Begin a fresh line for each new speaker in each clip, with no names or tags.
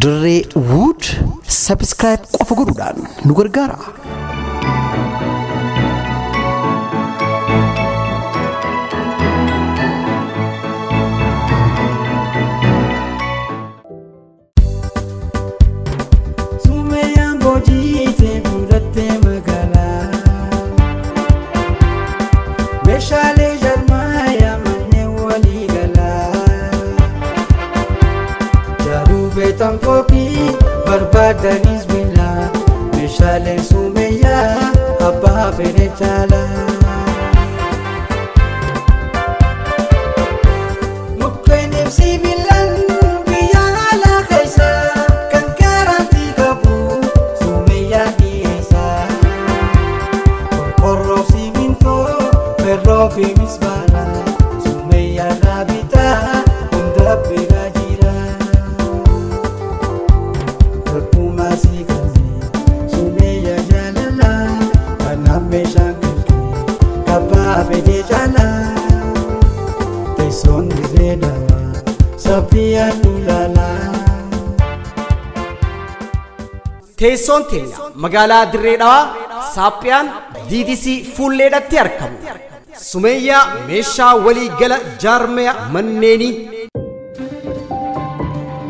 Dirree Wood subscribe qofa godhuudhaan nu gargaara.
Sumeeyaan boojitee fudhattee magaalaa. Meeshaalee jarmaayaa manneen walii galaa. Jaruu beektan kookii barbaadanis bilaa. Meeshaaleen sumeeyyaa abbaa fedhe caalaa. Mukkeen ibsi bilaan biyya alaa keessa kan garantii qabu sumeeyyaa dhiyeessa. Qorqorroo simintoo ferroo fi misbaara sumeeyyaa dhaabitaa hunda bira jira. Tokkummaa si qabne sumeeyyaa jaalala kanaaf meeshaan galchee kabbaa fedhe caalaa. Teessoon dirree dawaa saffiyaan ulaalaa.
Teessoon teenya magaalaa Dirree Dhawaa Saaphiyaan DDC fuulleedhatti argamu. Sumeeyyaa meeshaa walii gala jaarmaya manneenii.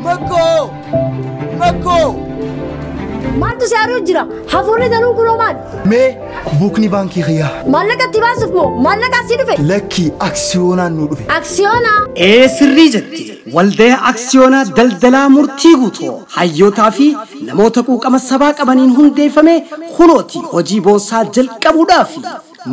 Makkoo! Makkoo!
Maaltu si haaruu jira? Hafuurri danuun kunoo maali?
Mee buukni baankii kiyyaa.
Maallaqa itti baasuuf moo maallaqa asii dhufe?
Lakkii aksiyoonaan nu dhufe.
Aksiyoonaa?
Ee sirrii jetti. Waldaa aksiyoonaa daldalaa murtii guutuu hayyootaa fi namoota quuqama sabaa qabaniin hundeeffame kunooti hojii boonsaa jalqabuudhaaf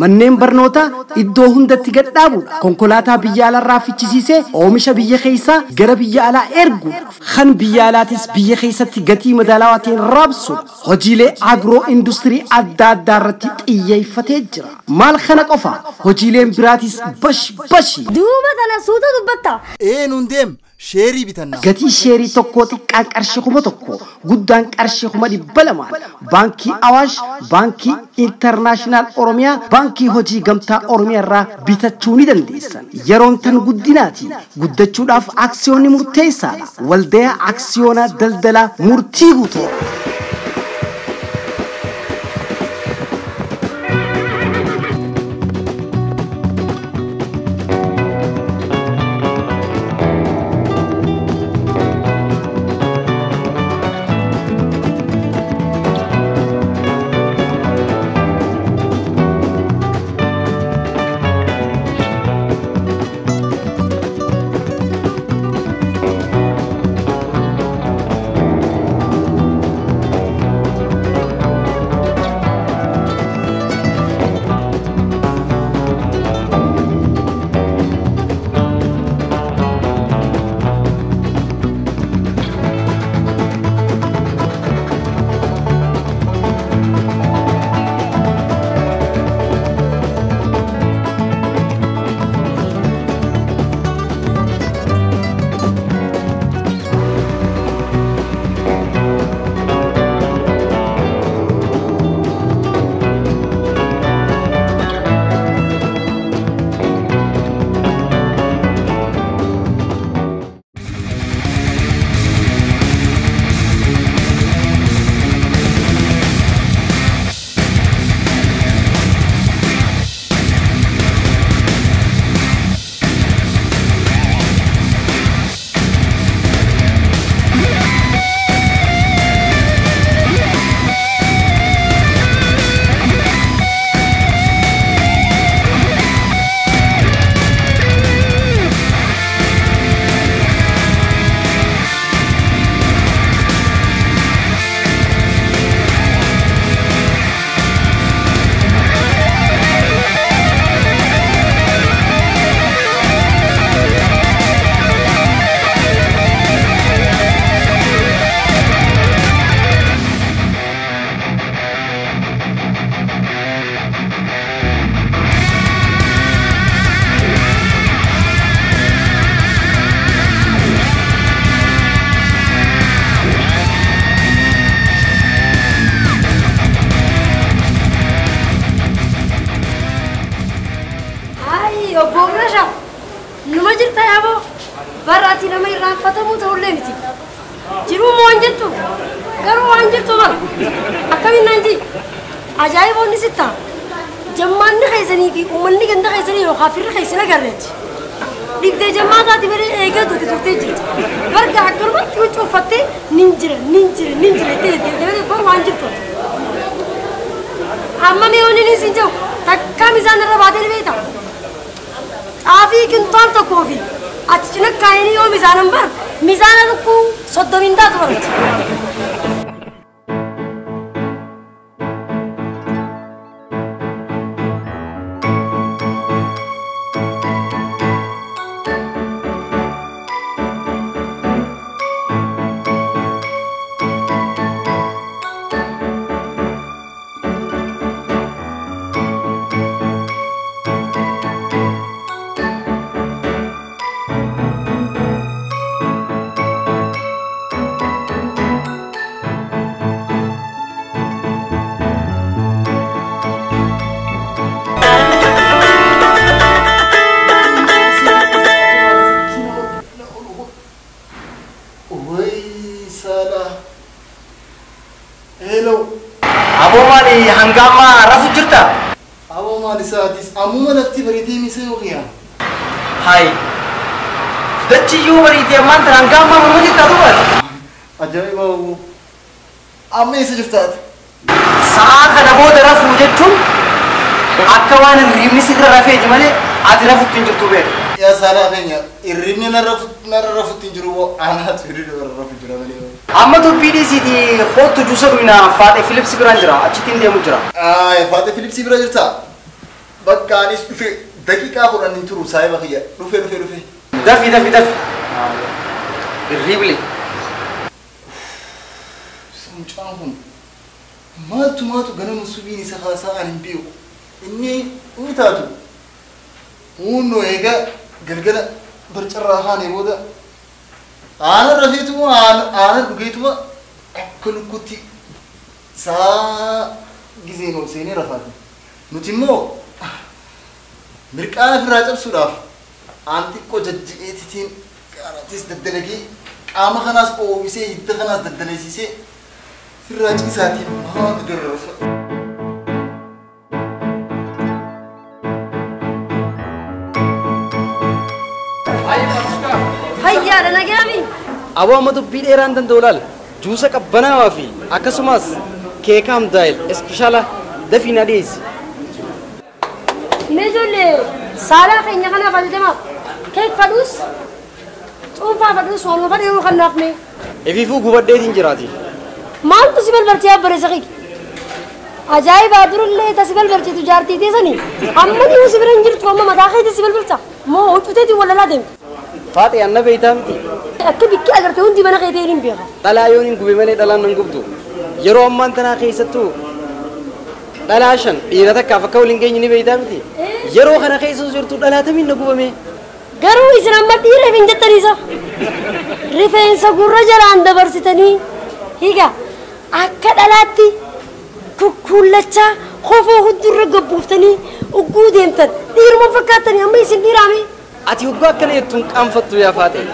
manneen barnootaa iddoo hundatti gad dhaabuudha. Konkolaataa biyya alaarraa fichisiisee oomisha biyya keessaa gara biyya alaa erguudhaaf kan biyya alaatis biyya keessatti gatii madaalawaa ta'een raabsuudha. Hojiilee agiroo industirii adda addaa irratti xiyyeeffatee jira. Maal kana qofa hojiileen biraatis bash bashi.
Duuba tana suuta dubbatta.
Ee nuun deem sheerii bitanna.
Gatii sheerii tokkoo xiqqaan qarshii 1000 guddaan qarshii 200,000 baankii Awaash, baankii Intarnaashinaal Oromiyaa, baankii hojii gamtaa Oromiyaa irraa bitachuu ni dandeessan. Yeroon tan guddinaati. Guddachuudhaaf aksiyoonni murteessaadha. Waldaa aksiyoonaa daldalaa murtii guutuu.
Obbo Birashaa, numa jirta yaaboo? Barraati nama irraanfatamuu ta'ullee miti. Jiruu moon jettu garuu waan jirtu bara akkamiin naan jii ajaa'iboonni sitta jammaanni keessanii fi uummanni ganda keessanii yookaan firri keessan agarreetti. Dhibdee jammaa taati malee eegaa duuti turtee jirti. Barga akkanumatti huccuu uffattee nin jira nin jira nin jira itti deddeebi'ee bar waan jirtu. Amma mee wanni nin siin jiru takka miizaan irra baatee ni beekta. Xaafii kintaal tokkoo fi ati cina kaayanii yoo miizaanan bar miizaana lukkuu 30 taatu barate.
Hangama rafu jirta?
Aboo maal isaatis ammuma lafti bareedee misee yookiyaa?
Hai. Dachi yoo bareedee ammaan tana hangama morma jirta duubaati?
Ajaa'iba aboo. Amma eessa jirtaati?
Sa'a kana booda rafuu jechuun akka waan hirribni sirra rafeeti malee ati rafutti hin jirtu beeku.
Yaa saalaa keenya hirribni narra rafutti hin jiru anaatu hirribni narra rafu jira malee.
Amma dubbii dhiisiitii hoottu juusa dhuyinaa Faaxee Filiipsii biraan jira achittiin deemu jira.
Faaxee Filiipsii bira jirtaa? Bakka anis dhufe daqiiqaa 10 hin turu saayiba kiyya dhufe dhufe dhufe.
Dafi dafi dafi. Hirribli.
Mucaan kun maaltu maatu ganama subiin isa haasaa ani hin beeku. Inni inni taatu hunnoo egaa galgala barcarraa haanee booda aanan rafeetuma aanan dhugeetuma akka lukkutti saa gizeen ol seenee rafaate. Nuti immoo mirqaana ofirraa cabsuudhaaf aan xiqqoo jajji'eetitiin qaaratis daddalagee qaama kanaas oomisee hidda kanaas daddaleessisee ofirraa ciisaatiin maal garrafa.
Fayyaadha nagaami.
Aboo amma dubbii dheeraan danda'u laal juusa qabbanaawaa fi akkasumas keekaam daayil ispeeshaala dafii na dhiyeessi.
Mee ijoollee saalaa keenya kanaaf ajajamaaf keek fadhuus cuunfaa fadhuus waanuma fadhee kan naaf mee.
Ifiifuu gubadheetiin jiraati.
Maaltu si balbalchee abbareessa kee? Ajaa'iba durallee tasi balbalchitu jaartii teessanii amma dhiyoo si bira hin jirtu amma mataa keetti si balbalcha moo huccuteetiin walalaa deemtu.
Faaxee anna beektaa miti.
Akka bikkee agartee hundi mana keetii hin beeka.
Dhalaa yoon hin gube malee dhalaan nan gubdu. Yeroo ammaan tanaa keessattuu dhalaa 5 dhiira takkaaf akka waliin geenye ni beektaa miti. Yeroo kana keessa jirtu dhalaatamiin na gubame.
Garuu isin amma dhiira hin jettaniisa. Rifeensa gurra jalaan dabarsitanii hiika akka dhalaatti kukkullachaa kofoo huddurra gabbuuftanii ugguu deemtan dhiiruma fakkaatanii amma isin dhiiraame.
Ati hoggaa akkana jettuun qaanfattu yaa Faaxee.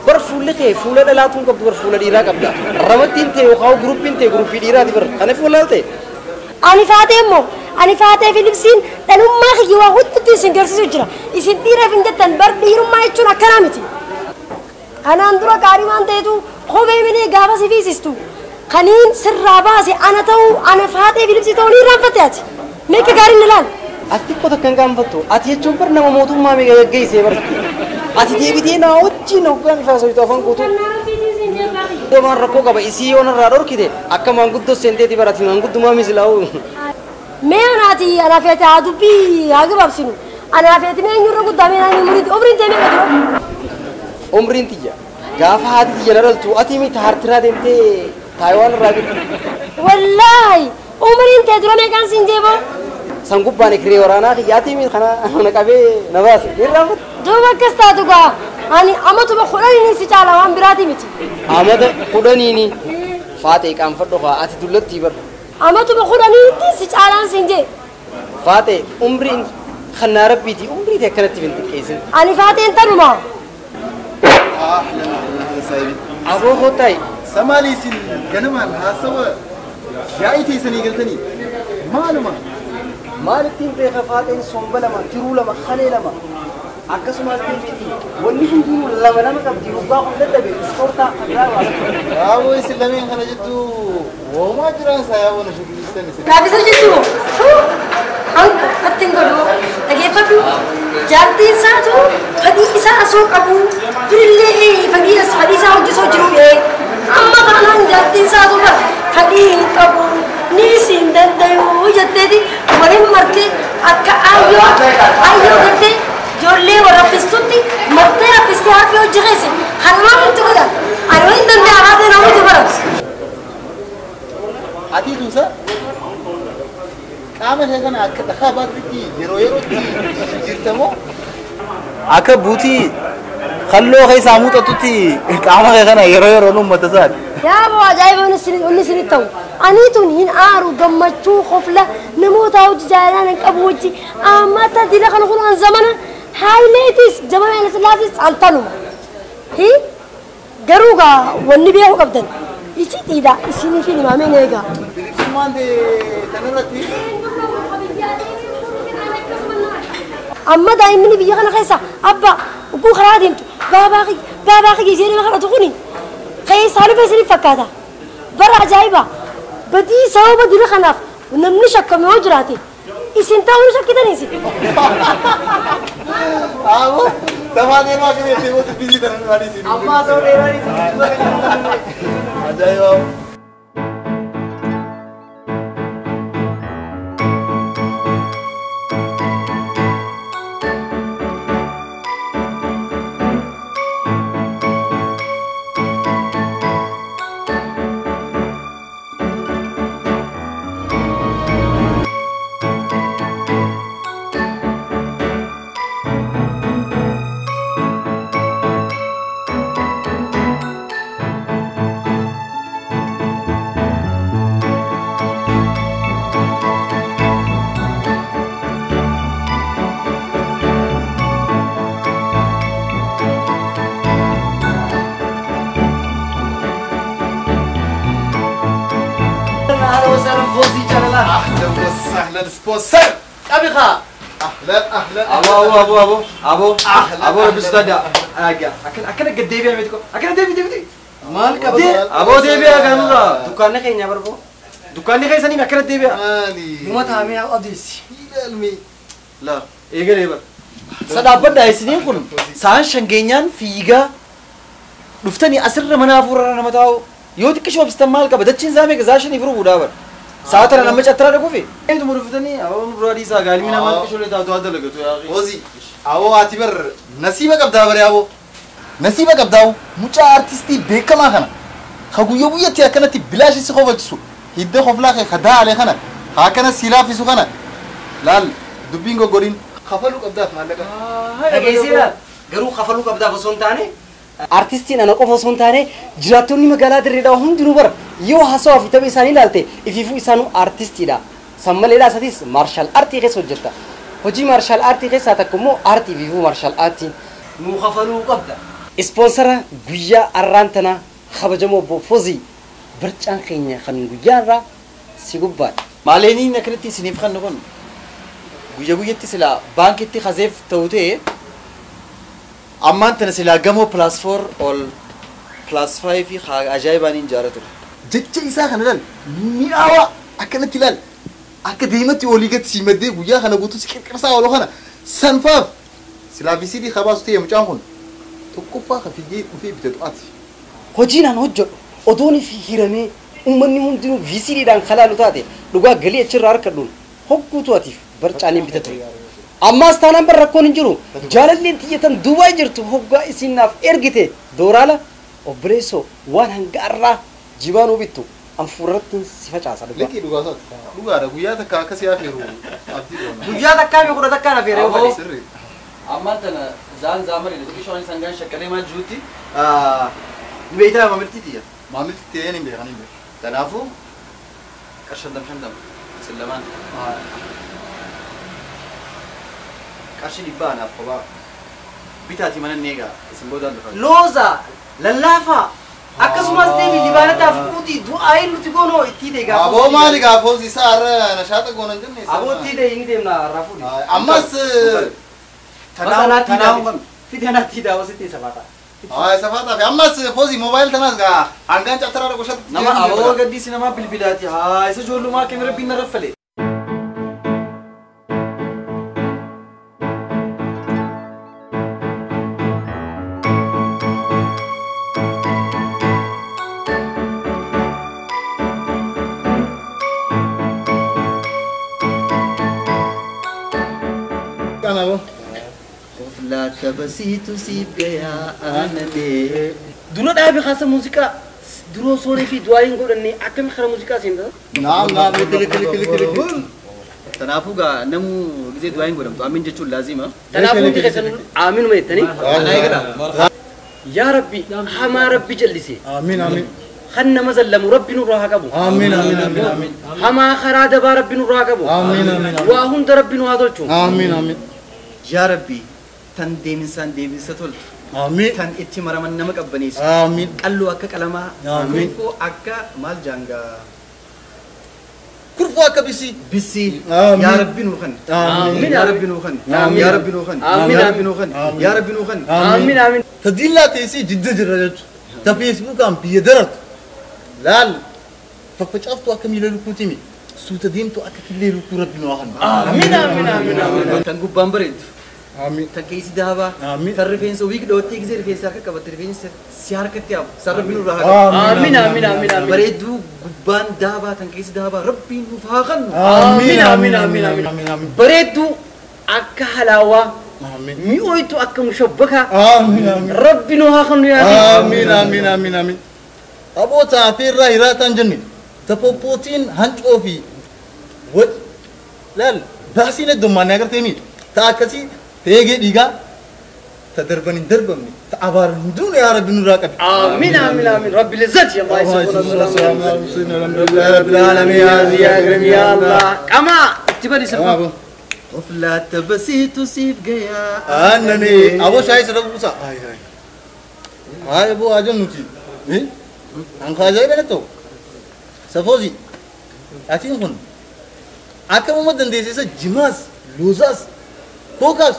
Bar fuulli kee fuula dhalaatuun qabdu bar fuula dhiiraa qabda. Ramattiin ta'e yookaan guruppiin ta'e guruppii dhiiraati bar. Kana fuula ta'e.
Ani Faaxee immoo ani Faaxee Filiipsiin dhalummaa kiyya waa hudduu isin garsiisu jira. Isin dhiiraaf hin jettan bar dhiirummaa jechuun akkanaa miti. Kanaan dura gaarii waan ta'etu kophee malee gaafa si fiisistu. Kaniin sirraa baase ana ta'uu ana Faaxee Filiipsii ta'uu ni irraanfatte ati. Meeqa gaariin ilaali.
Ati xiqqoo takka hin qaanfattu. Ati jechuun bar nama mootummaa meeqa gaggeessee bar. Ati deebitee naa wajjin hoggaan ifaa sochitu afaan guutuu. Waan rakkoo qaba isii yoo narraa dhorkite akka maanguddoo seenteeti barati maanguddumaa misilaa'u.
Mee anaati anaafeeti haa dubbii haa gabaabsinu. Anaafeeti mee eenyurra guddaa mee naannoo umriiti umriin tee meeqa dura?
Umriin tiyya gaafa haati tiyya na dhaltu ati miti hartiraa deemtee Taayiwaan irraa bitte.
Wallaahi umriin tee dura meeqaan siin jeeboo?
San gubbaan kiree waraanaa kiyyaatii miti kana na qabee na baase. Irraanfatu.
Duuba akkas taatu gaa ani amatuma 10 si caala waan biraatii miti.
Amata 10 Faaxee qaanfadhu haa ati dullattii bar.
Amatuma 10 si caalaan siin jee.
Faaxee umriin kannaa rabbiiti umrii ta'e akkanatti hin xiqqeessin.
Ani Faaxeen tanuma.
Aboo kootaay
Samaali isin ganamaan haasawa yaa'ii teessanii galtanii maaluma?
Maalittiin beeka faaxeen somba lama, tiruu lama, kalee lama akkasumas miti wanni hundinuu lama lama qabdi waggaa kun dadhabe ispoortaa biraa waa.
Yaaboo isin lameen kana jettu hoomaa jiraan isaa yaaboo na shakkisiistan isin.
Gaafisa jechuun hanqa natti hin godhu dhageeffadhu jaartiin isaatu fedhii isaa osoo qabu durillee fedhii isaa hojjesoo jiru amma kanaan jaartiin isaatu bara fedhii hin qabu ni isin dandayu jetteeti waliin martee akka ayyoo ayyoo gartee ijoollee warra raffistutti martee raffistee harfi hojii keessa kanumaan itti godhan ani waan hin danda'a haatee namoota baratu.
Ati tuusa qaama ishee kana akka dhakaa baaturitti yeroo yerootti jirtamoo akka buutii kalloo keessaa muuxatutti qaama kee kana yeroo yeroon uummata isaati.
Yaaboo ajaa'iba inni isin ta'u ani tun hin aaru gammachuu kofla namoota hojii jaalalaa hin qabu hojii ammata dila kana kun an zamana haayileetis zamana Haile Sillaasis altanuma. Hi garuu gaa wanni beekuu qabdan icciitiidha isiniif hin himameen eegaa.
Bilisummaan tanarratti
Amma daa'imni biyya kana keessa abba ugguu karaa deemtu baabaa baabaa kiyya jedhee kadhatu kuni keessaa dhufe isiniif fakkaata. Bara ajaa'iba badii sababa dila kanaaf namni shakkame yoo jiraate isin ta'uu shakkitan isin.
Aaboo tafaateen waa qabeessee booda biyyi tanan maal isin.
Ammaa soo dheeraa
Ajaa'iba.
اهلا وسهلا فوزي جلالة.
اهلا وسهلا sponsor
قبيخة.
اهلا اهلا
ابو ابو ابو ابو ابو
أهلاً،
ابو
أهلاً.
بس دادا اكن اكن قد ديبي ميتكو اكن ديبي ديبي
مال قبل
ابو ديبي كانوا دكان خينيا بربو دكان خيسني اكن ديبي
مالي
Uummata hamee odeessi.
ilmi
لا eegale bar sadaabbadha isiniin kun sa'aan shangeenyaan fiigaa dhuftanii asirra mana hafuurra nama taa'u yoo xiqqishoo obsitan maal qaba dachiin isaa meeqa saa shanii furuu buudhaa bar sa'a tana nama cattara dhaquufi eetuma dhuftanii aboo duraa dhiisaa gaalmi namaa xiqqishoolee taatu haa dalagatu yaa
Ozi awoo ati bar nasiiba qabdaa bare awoo nasiiba qabdaa mucaa artistii beekamaa kana ka guyyaa guyyatti akkanatti bilaashi si kofachisu hidda koflaa kee ka daale kana ka akkana si laaffisu kana laal dubbiin goggodhin kafaluu qabdaaf maallaqa.
Dhageesseera garuu kafaluu qabdaaf osoo hin taane artistiin ana qofa osoo hin taane jiraattonni magaalaa Dirreedhaa hundinuu bara yoo haasawaa fi tapha isaanii ilaalte ifiifuu isaanuu artistiidha. San maleedhaa isatis martial artii keessa hojjetta. Hojii martial artii keessaa tokko immoo aartii ifiifuu martial artiin nuu kafaluu qabda. Ispoonsara guyyaa arraan tanaa kabajamoo obbo Fozii barcaan keenya kan guyyaa irraa si gubbaadha.
Maaleeniin akkanatti isiniif kan kun guyya guyyatti silaa baankitti kaseef ta'u ta'e ammaan tana silaa gamoo +4 ol +5 ajaa'ibaan hin jaara ture.
Jecha isaa kana ilaal mi'aawaa akkanatti ilaal akka deematti olii gadi sii maddee guyyaa kana guutuu si qirqirsaa oolu kana sanfaaf silaa VCD kabaasu ta'e mucaan kun tokkoffaa ka fiigee dhufee bitatu ati.
Hojiin an hojjedhu odoon fi hiramee uummanni hundinuu VCD-dhaan kalaalu taate dhugaa galii achirraa harkadhuun hogguutu atiif barcaaniin bitatu. Ammaas taanaan bar rakkoon hin jiru jaalalleen tiyyatan Dubaay jirtu hoggaa isin naaf ergite dooraala obboleessoo waan hanga har'aa jibaanuu bittu an fuulratti si facaasa dhugaa.
Liqii dhugaa isaati. Dhugaadha guyyaa takka akka si afeeru abdii qabna.
Guyyaa takkaa fi kudha takkaa na feeree
Aboo.
uffate.
Sirrii.
Ammaan tana zaan zaamari xiqqishoon sangaan shakkalee maal jirutti ni beektaa maamilti tiyya.
Maamilti ta'een hin beekan hin beekan.
Kanaafuu qar shantam shantam isin lamaan qarshii dhibbaa anaaf kophaa bitaatii mana inni eegaa isin boodaan dhufa.
Looza lallaafaa Akkasumas deemi libaanataaf quutii du'aa nuti goonoo itti deegaa.
Aboo maali gaafos isaa har'a nashaata goonan jenne.
Aboo itti dee inni deemna har'a fuudhi.
Ammas
Tanaaf fidanaatti daawwasitti safaata.
Ay safaata fi ammas foozi moobaayil tanaas gaa hangaan cabtaraa goshatti.
Nama aboo gaddisi nama bilbilaati haa isa ijoollummaa keenya rabbiin na raffale.
Tabasiitu siif gayaa aananee.
Dura dhaabi kaasa muuziqaa duroo sooree fi du'aa hin godhanne akkami karaa muuziqaa seentaa?
Naam naam kili kili kili kili.
Kanaafuu gaa namu gisee du'aa hin godhamtu amiin jechuun laazima.
Kanaafuu hundi keessan amiinuma jettanii. Yaa Rabbi hamaa Rabbi jallise.
Amiin amiin.
Kan nama zallamu Rabbi nurraa haa qabu.
Amiin amiin amiin amiin.
Hamaa karaa dabaa Rabbi nurraa haa qabu.
Amiin amiin.
Waa hunda Rabbi nu haa tolchu.
Amiin amiin.
Yaa Rabbi. Tan deeminsaan deemsa toltu.
Amiin.
Tan itti maraman nama qabbaneessu.
Amiin.
Qalloo akka qalamaa.
Amiin.
Kurfoo akka maal jaangaa.
Kurfoo akka bisii.
Bisii.
Amiin.
Yaa Rabbi nuu kan.
Amiin.
Yaa Rabbi nuu kan.
Amiin.
Yaa Rabbi nuu kan.
Amiin.
Yaa Rabbi nuu kan. Yaa Rabbi nuu kan.
Amiin amiin.
Tadiillaa teessee jidda jirra jechuudha. Ta feesbuukaan biyya darartu. Laal faffacaaftuu akka miila lukkuutimi. Suuta deemtu akka killee lukkuu Rabbi nuu haa kennu.
Amiin amiin amiin amiin.
Tan gubbaan bareeddu.
Amiin.
Tan keessi daabaa.
Amiin.
Tan rifeensa wiik dhoottee gisee rifeensa harka qabatte rifeensa si harkatti hafu. San Rabbi nurraa haa qabu.
Amiin amiin amiin amiin.
Bareedduu gubbaan daabaa tan keessi daabaa Rabbiin nuuf haa kennu.
Amiin amiin amiin amiin. Bareedduu akka halaawaa.
Amiin.
Mi'ooytu akka mushabbakaa.
Amiin amiin.
Rabbi nu haa kennu yaa
Amiin amiin amiin amiin. Aboo taafee irraa hiraataan jenne ta poppootiin hancoo fi laal baasiin heddummaannee agartee mi ta akkasii teegee dhiigaa ta darban hin darbamne ta abaaran hin duune yaa Rabbi nurraa qabi.
Amiin amiin amiin. Rabbi lizzati Allah ya Allah. Qamaa itti bali sirba.
Of laata basiitu siif gayaa
aananee. Aboo shaayii sirra buusa. Haay aboo haa jennuti. An kaajaa ta'u. Safoozi atiin kun akkamuma dandeessisa jimaas loozaas kookaas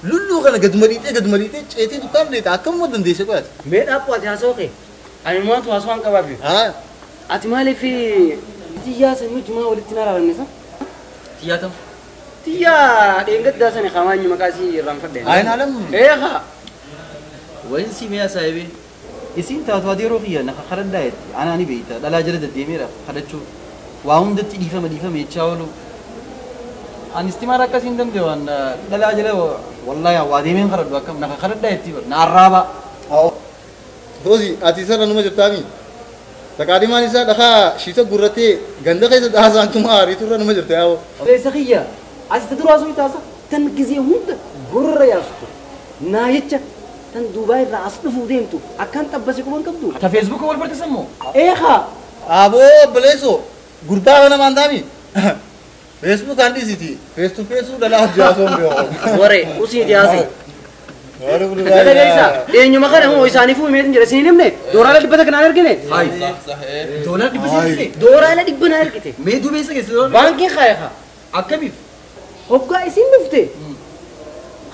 lulluu kana gaduma dhiitee ceetee dukkaan deeta akkamuma dandeesse qoyaati.
Mee dhaabbu ati haasoo kee ani maatu haasoo an qabaafi. Ati maaliif xiyyaa sanyii jimaa walitti na araaramne sa?
Xiyyaa tam?
Xiyyaa dheengaddaa sani qamaanyi maqaa isii irraan fadhe.
Ayin alam.
Eegaa.
Wayin si mi'a saayibee. Isiin taatu adeeroo kiyya na kadhadhaa jetti anaa ni beekta dhalaa jala deddeemeera kadhachuu waa hundatti dhiifama dhiifama jechaa oolu. Ani istimaara akkasii hin danda'u waan dhalaa jala wallaahi waa deemeen kadhadhu akkam na kadhadhaa jetti bar na arraaba.
Foozi ati isarra numa jirtaami. Taqaadimaan isaa dhakaa shiisa gurratee ganda keessa dhaasaan tuma aariiturra numa jirta yaa'oo.
Leessa kiyya ati ta duraa sun taasa tan gizee hunda gurra yaastu naa jecha tan Dubaay irraa as dhufuu deemtu akkaan xabbase quban qabdu.
Ta feesbuuka wal barteessan moo?
Eegaa.
Aboo obboleessoo gurbaa kana maan taami? Feesbuukaan dhiisiti fees to feesuu dhalaa hojii beeku.
Waree usii dhiyaase. Dhaggeessa eenyuma kana moo isaaniifuu himeetin jira isin hin himne dooraala dhibbata kanaan argine.
Doolara dhibba si ergite?
Dooraala dhibba na ergite.
Mee duuba eessa geesse doolara?
Baankiin kaayaha.
Akkamiif?
Hoggaa isin dhufte.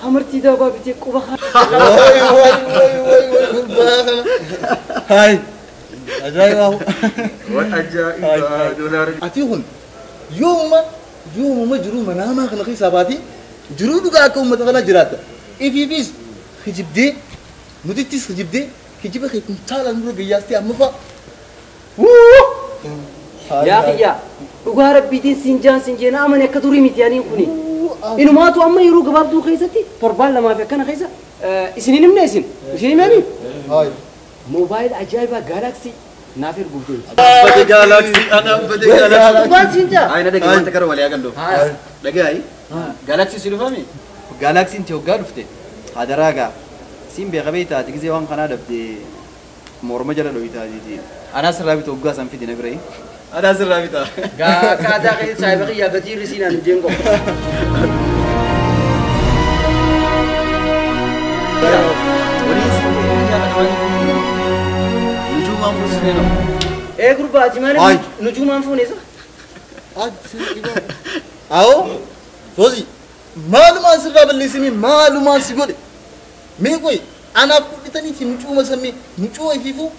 Hamartii daabaa bitee quba
Way way way way way gurbaa kana. Haay. Ajaa'iba.
Waan ajaa'iba doolara.
Ati kun yoomuma jiruu manaamaa kana keessaa baatee jiruu dhugaa akka uummata kanaa jiraatta. Ifiifis kijibdee nutittis kijibdee kijiba kee kuntaalaan dura gayyaastee amma fa'a.
Yaa kiyya dhugaa rabbiitiin siin jeen amane akka durii miti yaaniin kuni. Inumaatu amma yeroo gabaabduu keessatti torbaan lamaa fi akkana keessa isin hin himne isin himanii? Moobaayil ajaa'ibaa gaalaksii naaf erguuf deemti.
Bade gaalaksii ana bade gaalaksii.
Dhugaan siin jaa.
Ayi na dhagaye wanta gara walii agallu. Dhagaye gaalaksii si dhufame? Gaalaksiin ti hoggaa dhufte hadaraa gaa siin beeka beektaati gisee waan kanaa dhabde morma jala dhoyitaati. Anaa sirraa bitu hoggaa san fidi na bira. Anaa sirraa bita.
Gaa akkaataa keessa saayiba kiyyaa gatii risiinaan hin jeen qofa.
Waliin siin biyya kana
Nujuumaan fuusisnee nama.
Ee gurbaa ati maaliif nujuumaan fuune isa?
Awoo Foozi maalumaan sirraa balleessinee maalumaan si godhe mee qoy anaaf fudhataniiti mucuuma sammee mucuuma ifiifuu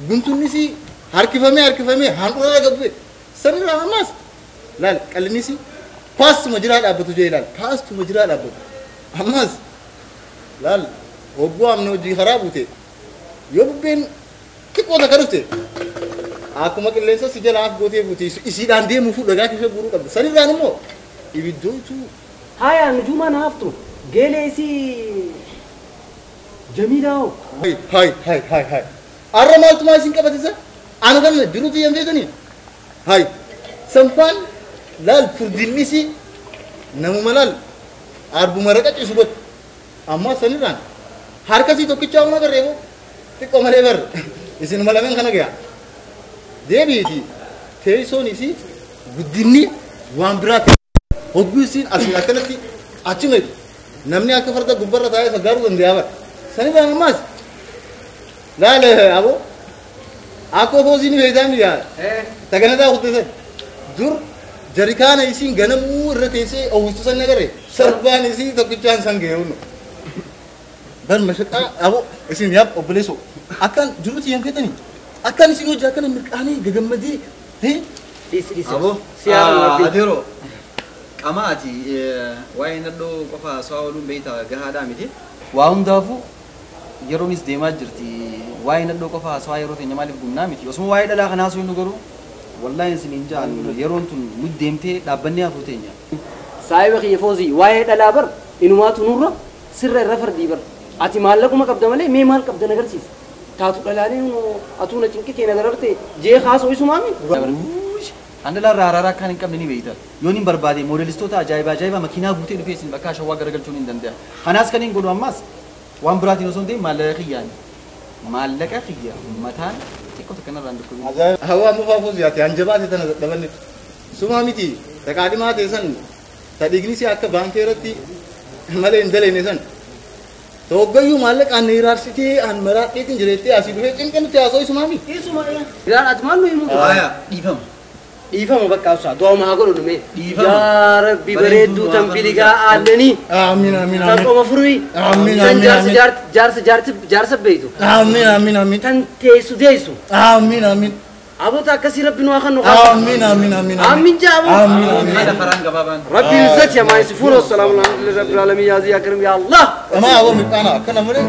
guntunnis harkifamee harkifamee handhuurarra gabbe sanirraa ammaas laal qallinnis paastuma jiraa dhaabbatu jee laal paastuma jiraa dhaabbatu ammaas laal hogguu amne hojii karaa buute yoo bubbeen xiqqoo takka dhufte akkuma qilleensa si jala af gootee buute isiidhaan deemuu fuudha dhagaa keessa guuruu qabda sanirraan immoo ibiddootu
haya nujuumaan haftu geelee isii Jamiilaa hoo
hay hay hay hay arra maaltumaa isin qabatisa anu kan jiruuti yan beekani hay sanfaan laal furdinnisi namuma laal arbuma raqacisu godhu ammaa sanirraan harkasii tokkichaa una garreebo xiqqoo malee bar isinuma lameen kana gayaa deebiiti teessoon isii guddinni waan biraa ta'e hogguu isiin asiin akkanatti achi meetu namni akka farda gubbarra taa'ee saggaaruu danda'a bara sanirraan ammaas laal aboo akkoo foosii ni beektaa miyaa taganataa kutteessan dur jarikaana isiin ganamuu irra teessee oowwistu san agarre sarbaan isii tokkichaan san ga'e hunno bar mashaqaa aboo isin yaab obboleessoo akkan jiruuti yan feetanii akkan isin hojii akkana mirqaanii gagammadee
Aboo adeeroo qamaati waa'ee nadhoo qofa haasawaa ooluun beektaa gahaadhaa miti.
Waa hundaafuu yeroonis deemaa jirti waa'ee nadhoo qofa haasawaa yeroo teenya maaliif gumnaa miti osuma waa'ee dhalaa kanaa haasawuu nu garuu wallaahi isin hin ja'an yeroon tun nu deemtee dhaabbannee hafuu teenya.
Saayiba kiyya Foozii waa'ee dhalaa bar inumaatu nurra sirra irra fardii bar ati maallaquma qabda malee mee maal qabda na agarsiisa taatu dhalaalee atuu na cinqitee na dararte jee haasoo isumaami.
An dhalaa irraa araaraa akkaan hin qabne ni beekta. Yoon hin barbaade moodelistoota ajaa'iba ajaa'iba makiinaa guutee dhufee isin bakka shawwaa garagalchuun hin danda'a. Kanaas kan hin godhu ammas waan biraatiin osoo hin ta'in maallaqa kiyyaani. Maallaqa kiyya mataan xiqqoo takka narraan dhukkubin.
Hawaa mufaa Foozii ati hanjabaate tana dadhabanne sumaa miti taqaadhimaa ta'e san ta dhiigni akka baankii irratti malee hin daleene san Toggayyuu maallaqaan na hiraarsitee an maraadheetiin jireettee asii dhufee cinqanutti haasoo isumaa miti.
Isuma Biraan ati maal nu himuutu?
Dhiifama.
Dhiifama bakka ibsaa du'auma haa godhu mee.
Dhiifama.
Yaa Rabbi bareedduu tan biligaa aannanii.
Amiin amiin
Tan
amiin.
qoma furii.
Amiin
Tan
amiin
jaarsa
amiin.
jaarsa jaarsa jaarsa beeytu.
Amiin amiin amiin.
Tan teessu teessu.
Amiin amiin.
Aboota akkasii Rabbi nu haa kennu.
Amiin amiin amiin.
Amiin jaa aboo.
Amiin amiin.
Haala karaan gabaabaan.
ربي العزة ما يصفون والسلام على رب العالمين يا عزيز يا كريم يا الله.
Ama aboo mirqaana akkana malee.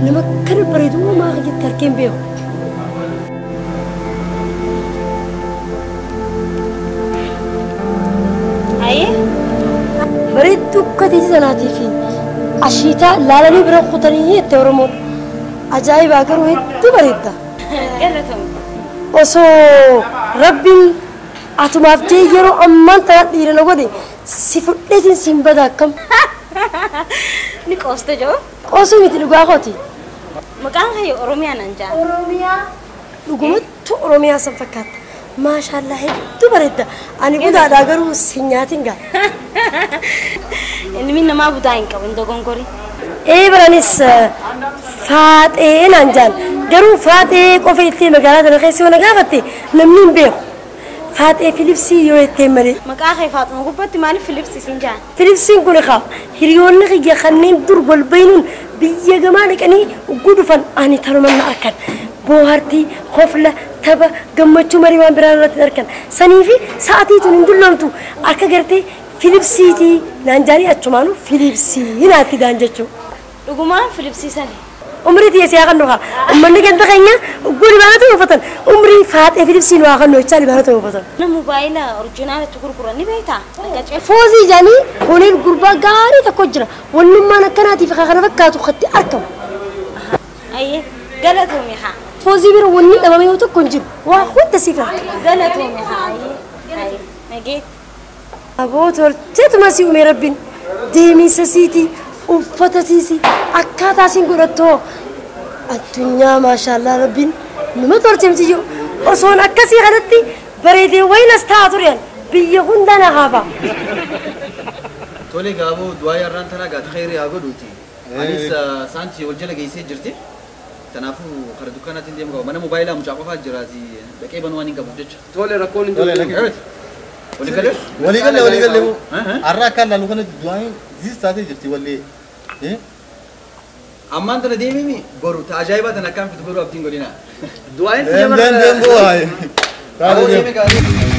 Nama kana bareedu maa jetti harkeen beeku.
Ayee
Bareedduu akka teessee sanaatii fi ashiitaa laalanii bira kutanii jette Oromoon. Ajaa'ibaa garuu hedduu bareedda.
galatoomne.
Osoo Rabbiin atumaaf jee yeroo ammaan tana dhiira na godhe si fudheetiin siin bada akkam.
Ni qooste joo.
Osoo miti dhugaa kooti.
Maqaan kee Oromiyaa naan jaan.
Oromiyaa. Dhugumattu Oromiyaa san fakkaata. Maashaallah hedduu bareedda. Ani budaadhaa garuu si nyaatiin gaa.
Ilmi namaa budaa hin qabu hin dogongori.
Ee baranis faaxee naan jaan. Garuu faaxee qofa itti magaalaa tana keessa yoo na gaafatte namni hin beeku. Faaxee Filipsii yoo jetteen malee.
Maqaa kee Faaxuma gubbatti maaliif Filips isin jaan?
Filipsiin kun egaa hiriyoonni kiyya kanneen dur wal baynuun biyya gamaa dhaqanii ugguu dhufan ani tanuman na arkan. Boohartii, kofla, tapha, gammachuu marii waan biraan irratti hin arkan. Sanii fi sa'aatii tun hin dulloomtu akka gartee Filipsiitii naan jaanii achumaanuu Filipsii naatti daan jechuudha.
Dhugumaan Filipsiisani.
Umrii tiyya siyaa kan dhufa. Uummanni ganda keenya ugguu libaanatu uffatan. Umrii faaxee Filipsii nu haa kan jechaa libaanatu uffatan.
Nama mobaayila orjinaalatti gurguran ni beektaa? Dhaqacee.
Foozii jedhanii kunis gurbaa gaarii tokko jira. Wannummaan akkanaatiif kana fakkaatu katti argamu.
Ayyee galatoomne haa.
Foozii bira wanni dhabame yoo tokko hin jiru. Waa hunda siif argama.
Galatoomne haa. Ayyee. Ayyee. Nageetti.
Aboo tolcheetuma si uume rabbiin deemiinsa siitii uffata siisii akkaataa siin godhattoo addunyaa maashaallaa rabbiin numa tolche miti jiru osoon akkasii kanatti bareedee wayinas ta'a tureen biyya hunda na haafa.
Tole gaaboo du'aa yarraan tanaa gaata khayrii haa godhuuti. Anis saanchi wal jala geessee jirti. Kanaafuu kara dukkaanaatiin deemu qaba. Mana moobaayilaa mucaa qofaa jiraati. Dhaqee banuu waan hin qabuuf jecha.
Tole rakkoon hin jiru.
Walii galee?
Walii galee walii galee. Har'a akka laalu kanatti du'aan ziis taatee jirti wallee.
Ammaan tana deemimi boru ta ajaa'ibaa tana akkaan fitu godhu abdiin godhina.
Du'aan
Deem deem deem bu'aa.
Aboo deeme gaarii.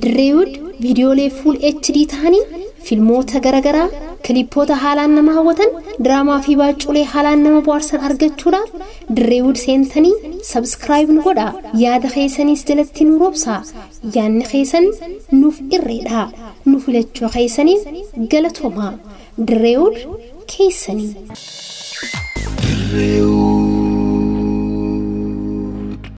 Dirreewud viidiyoolee fuul HD ta'anii filmoota garaagaraa kilipoota haalaan nama hawwatan diraamaa fi baacculee haalaan nama bohaarsan argachuudhaaf Dirreewud seentanii sabskiraayib nu godhaa yaada keessaniis jalatti nu roobsaa yaadni keessan nuuf irreedha nu filachuu keessaniif galatoomaa Dirreewud keessanii.
Dirreewud.